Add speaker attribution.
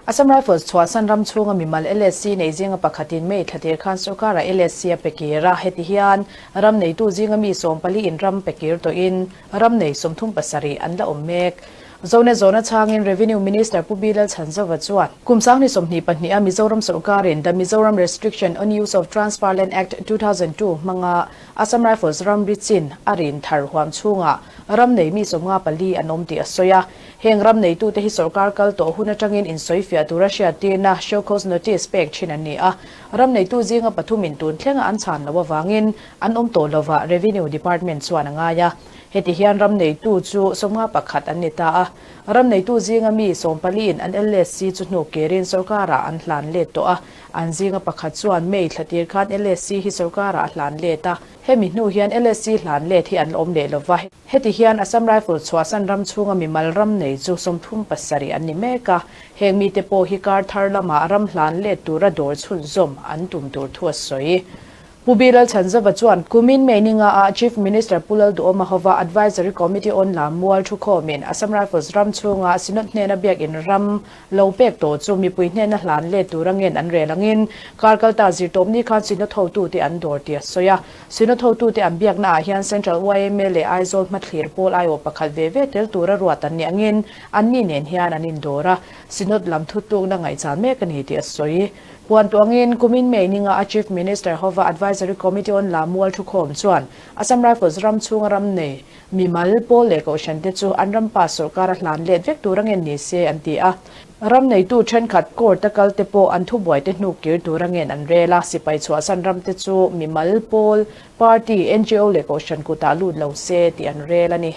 Speaker 1: Assam Rifles chhuahsan ram chhunga mimal LSC nei zinga pakhatin May thlatir khan sorkarah LSC a pe kir a, heti hian ram neitu zinga mi 14 in ram pe kir tawhin ram nei 37 an la awm mek. Zone zawhna chhangin Revenue Minister Pu Bilal Chhanzova chuan kum sangni 22 a Mizoram sorkarin The Mizoram Restriction on Use of Transfer Land Act 2002 hmanga Assam Rifles ramri chin a rin thar huam chhungah ram nei mi 54 an awm tih a sawi a. Heng ram neitute hi sorkar kal tawh hun atangin insawifiah tura hriattirna, show cause notice, pek thin an ni a. Ram neitu zinga pathumin tun thlenga an chhan loh avangin an awm tawh lovah Revenue Department chuan a ngai a. Heti hian ram neitu chu 51 an ni ta a. Ram neitu zinga mi 14 in an LSC chu hnuk kirin sorkarah an hlan let tawh a. An zinga pakhat chuan May thlatir khan LSC hi sorkarah a hlan let a. Hemi hnu hian LSC hlan let hi an la awm leh lova. Heti hian Assam Rifle chhuahsan ram chhunga mimal ram nei chu 37 an ni mek a. Heng mite pawh hi kar thar lamah ram hlan let tura dawr chhunzawm an tum tur thu a sawi. Pu Bilal Chhanzova chuan kumin May ninga ah Chief Minister Pu Lalduhoma hova Advisory Committee on Lammual thukhawmin Assam Rifles ram chhunga Synod hnena biakin ram lo pek tawh chu mipui hnena hlan let tur angin an rel angin kar kalta zirtawpni khan Synod hotute an dawr tih a sawi a. Synod hotute an biakna ah hian Central YMA leh Aizawl hmathlir pawl aiawh pakhat ve ve tel tura ruat an nih angin anni nen hian an indawr a, Synod lam thutlukna ngaihchan mek a ni tih a sawi. Puan tuangin kumin May ninga a Chief Minister hova Advisory Committee on Lammual thukhawm chuan Assam Rifles ram chhunga ram nei mimal pawl leh kohhran te chu an ram pa sorkar a hlan let vek tur angen ni se an ti a. Ram neitu thenkhat court a kal te pawh an thubuai te hnuk kir tur angen an rel a, sipai chhuahsan ram te chu mimal pawl, party, NGO leh kohhran kutah lut lo se tih an rel a ni.